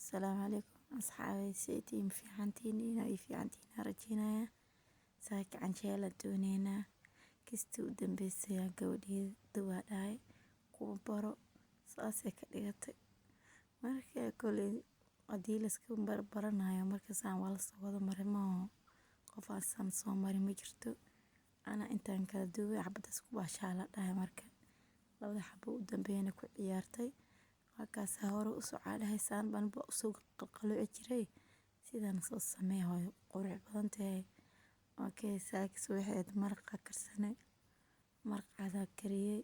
Asalaamu calaykum asxaabey, seetihiin? Fiicantiin? Inaa ii fiicantiin aan rajeynayaa. Saaka canjeela dooneynaa. Kistii u dambeysay aan gabadheeda dawaa dhahay kuwa baro, saasay ka dhigatay. Marka koley haddii layska barbaranayo, marka saan waa lasoo wada maray maaho, qof aan saan soo marin ma jirto. Ana intaan kala duway xabadaas ku baashaa la dhahay. Marka labada xabo u dambeeyana ku ciyaartay. Markaas hore u socaa dhahay, saan baan usoo qalqalooci jiray, sidaan soo samee hooyo, qurux badan tahay. Okay, saaka subaxeed maraqa karsanay, maraq cadaa kariyey.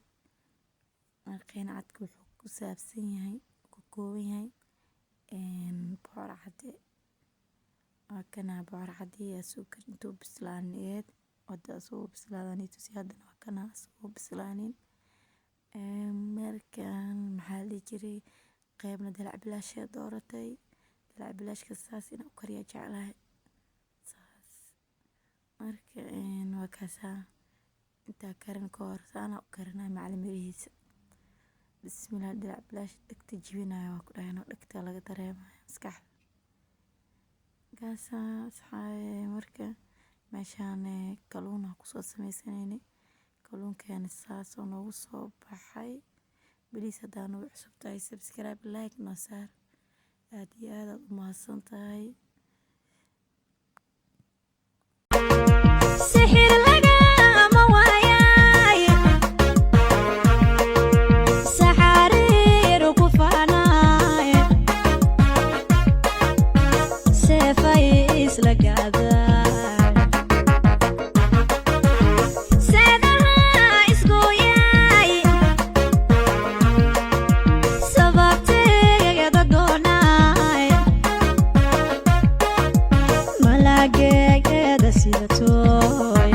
Maraqeena cadka wuxuu ku saabsan yahay, ka kooban yahay bocor cade. Waa kana bocor cade soo kar intuu bislaaneed hada asagoo bislaadan tusi, haddana waa kana asagoo bislaanin. Markan maxaa la dhihi jiray, qeybna dalac bilaash dooratay. Dalac bilaashka saas inaan u kariyo jeclahay saas. Marka waa kaasaa, intaa karin ka hor saana u karinaya macalin mirihiisa. Bismillah, dalac bilaash dhegta jibinayo waa ku dhahay, dhegta laga dareemayo maskaxda. Kaasaa asxaabe. Marka meeshaan kaluun aan kusoo sameysanayne, kaluunkeena saas oo noogu soo baxay. Please, haddaa nagu cusub tahay, subscribe, like noo saar. Aad iyo aad aad u mahadsan tahay. Sixir lagama waayay, saxariiru ku faanaay, seefay isla gaaday, seedaha isgooyay, sababteeda doonaay, malaageeda sidatooy.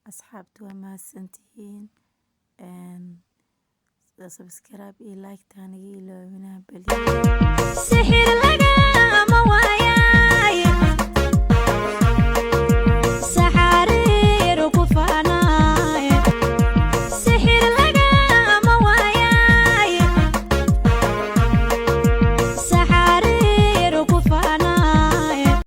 Asxaabta, waa mahadsantihiin. Subscribe iyo like taa naga iloobina bali.